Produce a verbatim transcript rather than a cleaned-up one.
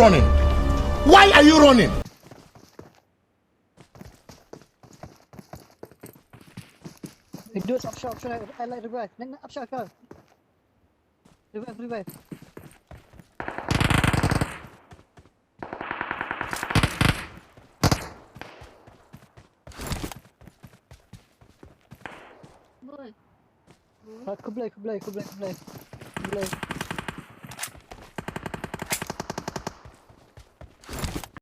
running? Why are you running? Dude, offshore, offshore, I like revive. Neng, neng, offshore, offshore. Revive, revive. Boy. Ah, khublei, khublei, khublei, khublei. Khublei.